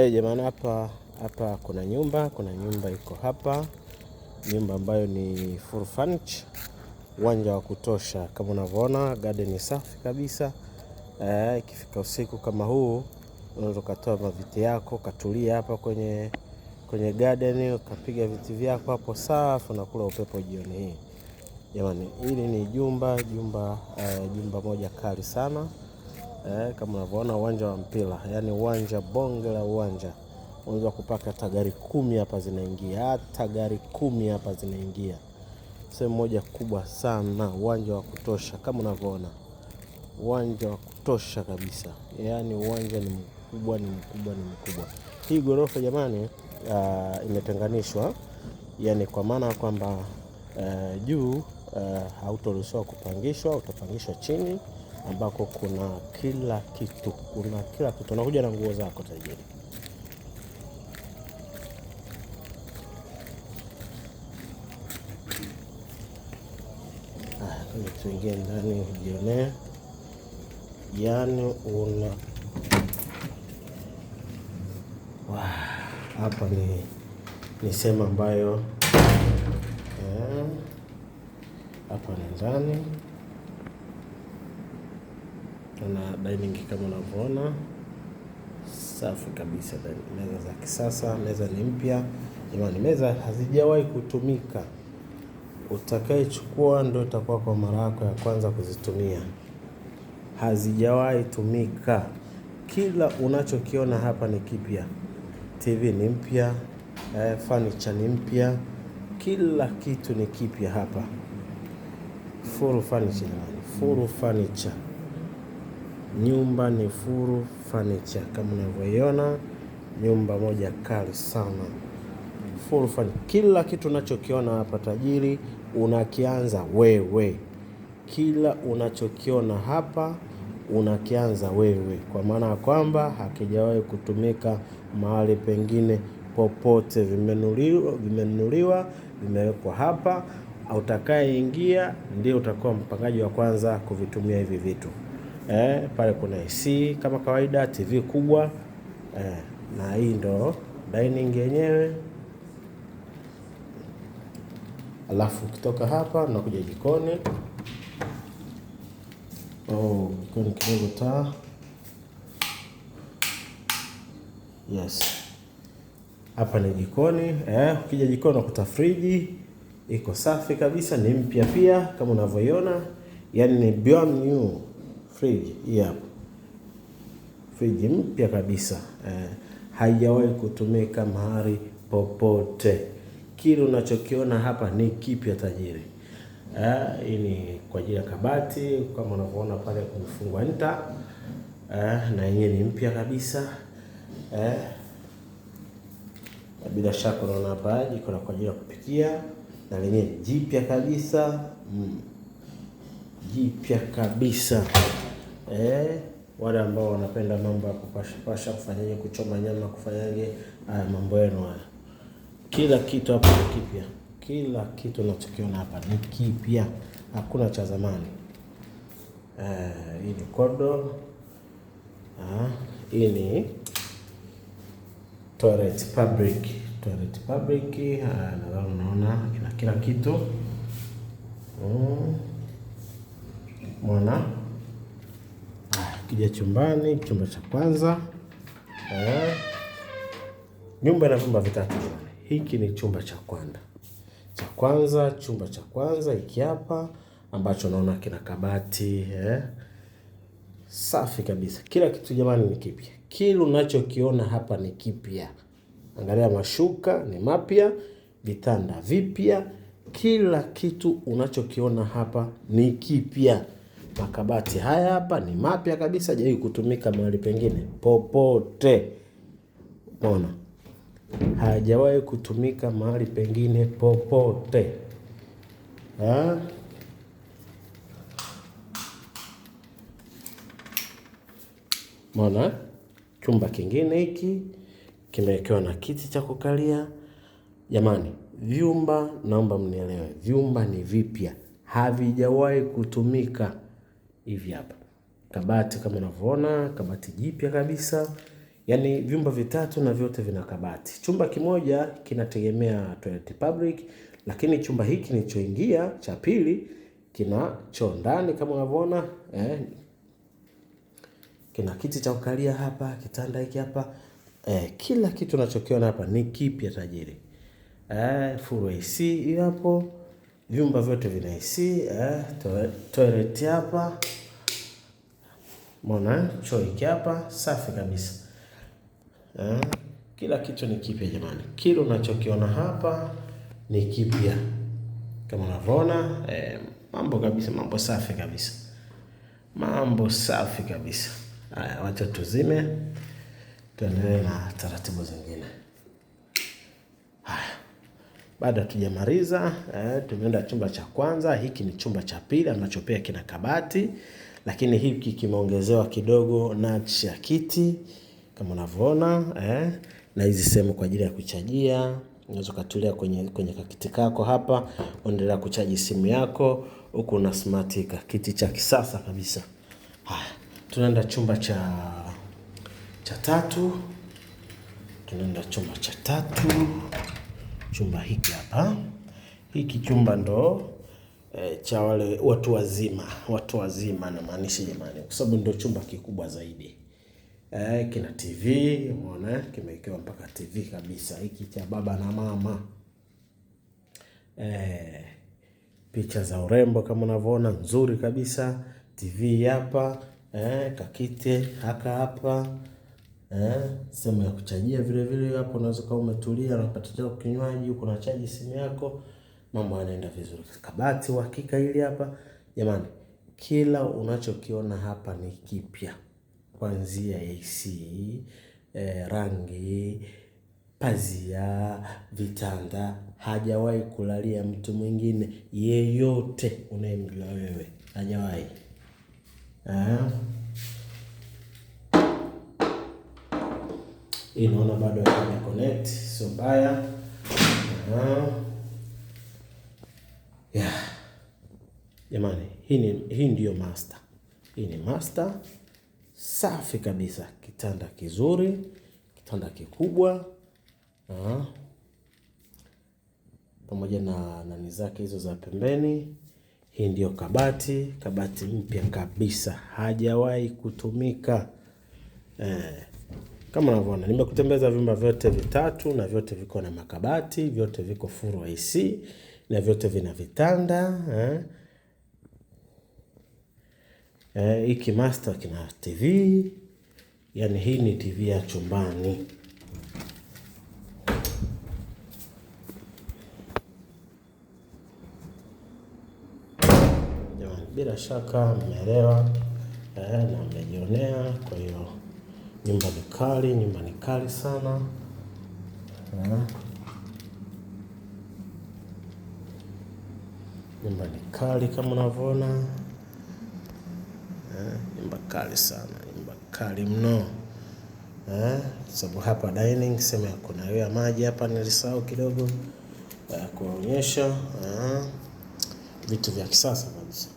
Jamani, hapa kuna nyumba iko hapa, nyumba ambayo ni full furniture, uwanja wa kutosha kama unavyoona, garden ni safi kabisa. Ikifika usiku kama huu unaweza ukatoa maviti yako ukatulia hapa kwenye garden ukapiga viti vyako hapo safi, unakula upepo jioni hii. Jamani, hili ni jumba moja kali sana. Kama unavyoona uwanja wa mpira, yaani uwanja bonge la uwanja, unaweza kupaka hata gari 10 hapa zinaingia, hata gari 10 hapa zinaingia. Sehemu moja kubwa sana, uwanja wa kutosha kama unavyoona, uwanja wa kutosha kabisa, yaani uwanja ni mkubwa, ni mkubwa, ni mkubwa. Hii ghorofa jamani, imetenganishwa, yaani kwa maana kwamba juu hautoruhusiwa kupangishwa, utapangishwa chini ambako kuna kila kitu, kuna kila kitu. Unakuja na nguo zako tajiri. Tuingie ndani ujionee, yaani una hapa ni sehemu ambayo hapa ni ndani na dining kama unavyoona, safi kabisa. Meza za kisasa, meza ni mpya jamani, meza hazijawahi kutumika. Utakayechukua ndio itakuwa kwa mara yako ya kwanza kuzitumia, hazijawahi tumika. Kila unachokiona hapa ni kipya. TV ni mpya, furniture ni mpya, kila kitu ni kipya hapa. Full furniture jamani, full furniture. Nyumba ni full furniture kama unavyoiona, nyumba moja kali sana. Full furniture. Kila kitu unachokiona hapa tajiri, unakianza wewe. Kila unachokiona hapa unakianza wewe, kwa maana ya kwamba hakijawahi kutumika mahali pengine popote. Vimenunuliwa, vimewekwa hapa. Utakayeingia ndio utakuwa mpangaji wa kwanza kuvitumia hivi vitu. Pale kuna AC kama kawaida, TV kubwa, na hii ndo dining yenyewe. Alafu ukitoka hapa unakuja jikoni. Oh, jikoni kidogo taa. Yes. Hapa ni jikoni. Ukija jikoni unakuta friji iko safi kabisa, ni mpya pia kama unavyoiona. Yaani ni brand new fridge hii hapa. Friji mpya kabisa. Haijawahi kutumika mahali popote. Kile unachokiona hapa ni kipya tajiri. Hii ni kwa ajili ya kabati kama unavyoona pale kumefungwa nta. Na yenyewe ni mpya kabisa. Bila shaka unaona hapa jiko la kwa ajili ya kupikia na lenyewe jipya kabisa. Jipya kabisa. Wale ambao wanapenda mambo ya kupasha pasha, kufanyaje, kuchoma nyama, kufanyaje, haya mambo yenu haya. Kila kitu hapa ni kipya. Kila kitu unachokiona hapa ni kipya, hakuna cha zamani. Hii ni corridor. Hii ni toilet public. Toilet public, nadhani unaona ina kila kitu. Umeona? Ukija chumbani, chumba cha kwanza. Nyumba ina vyumba vitatu. Hiki ni chumba cha kwanza. Cha kwanza, chumba cha kwanza hiki hapa ambacho naona kina kabati, Safi kabisa. Kila kitu jamani ni kipya. Kila unachokiona hapa ni kipya. Angalia mashuka ni mapya, vitanda vipya, kila kitu unachokiona hapa ni kipya. Makabati haya hapa ni mapya kabisa, hajawahi kutumika mahali pengine popote. Umeona? Hajawahi kutumika mahali pengine popote. Ha? Umeona? Chumba kingine hiki kimewekewa na kiti cha kukalia. Jamani, vyumba naomba mnielewe, vyumba ni vipya, havijawahi kutumika. Hivi hapa kabati kama unavyoona, kabati jipya kabisa. Yaani vyumba vitatu na vyote vina kabati. Chumba kimoja kinategemea toilet public, lakini chumba hiki nilichoingia cha pili kina choo ndani kama unavyoona, kina kiti cha kukalia hapa, kitanda hiki hapa. Kila kitu unachokiona hapa ni kipya tajiri. Full AC hapo, vyumba vyote vina AC, toilet hapa. Umeona choo hiki hapa, safi kabisa. Kila kitu ni kipya jamani. Kila unachokiona hapa ni kipya. Kama unavyoona, mambo kabisa, mambo safi kabisa. Mambo safi kabisa. Haya, wacha tuzime, tuendelee na taratibu zingine. Haya, baada tujamaliza, tumeenda chumba cha kwanza. Hiki ni chumba cha pili ambacho pia kina kabati, lakini hiki kimeongezewa kidogo notch ya kiti kama unavyoona, na hizi sehemu kwa ajili ya kuchajia. Unaweza ukatulia kwenye kakiti kako hapa, uendelea kuchaji simu yako huku una smart kiti cha kisasa kabisa. Haya, tunaenda chumba cha tatu. Tunaenda chumba cha tatu. Chumba hiki hapa. Hiki chumba ndo cha wale watu wazima. Watu wazima namaanisha jamani, kwa sababu ndo chumba kikubwa zaidi. Kina TV, umeona kimewekewa mpaka TV kabisa. Hiki cha baba na mama. Picha za urembo kama unavyoona nzuri kabisa. TV hapa, kakite haka hapa. Sehemu ya kuchajia vile vile hapo, unaweza kama umetulia na kupata kinywaji huko na chaji simu yako, mambo yanaenda vizuri. Kabati uhakika hili hapa jamani, kila unachokiona hapa ni kipya, kuanzia AC, rangi, pazia, vitanda. Hajawahi kulalia mtu mwingine yeyote unayemjua wewe, hajawahi. Hii naona bado haija connect, sio mbaya. Yeah. Jamani, hii ndiyo master. Hii ni master safi kabisa, kitanda kizuri, kitanda kikubwa. Pamoja na nani zake hizo za pembeni. Hii ndiyo kabati, kabati mpya kabisa, hajawahi kutumika. Kama unavyoona nimekutembeza vyumba vyote vitatu na vyote viko na makabati, vyote viko full AC na vyote vina vitanda. Hiki master kina TV, yani hii ni TV ya chumbani. Jamani, bila shaka mmeelewa, na mmejionea. Kwa hiyo nyumba ni kali, nyumba ni kali sana. Nyumba ni kali kama unavyoona. Nyumba kali sana, nyumba kali mno. Sababu hapa dining, sehemu ya kunawia maji hapa nilisahau kidogo kuonyesha. Vitu vya kisasa kabisa.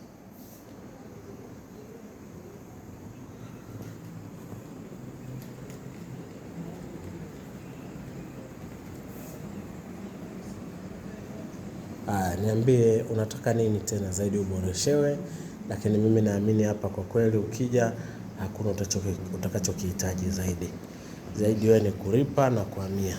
Niambie unataka nini tena zaidi uboreshewe, lakini mimi naamini hapa kwa kweli ukija hakuna utakachokihitaji zaidi. Zaidi wewe ni kulipa na kuhamia.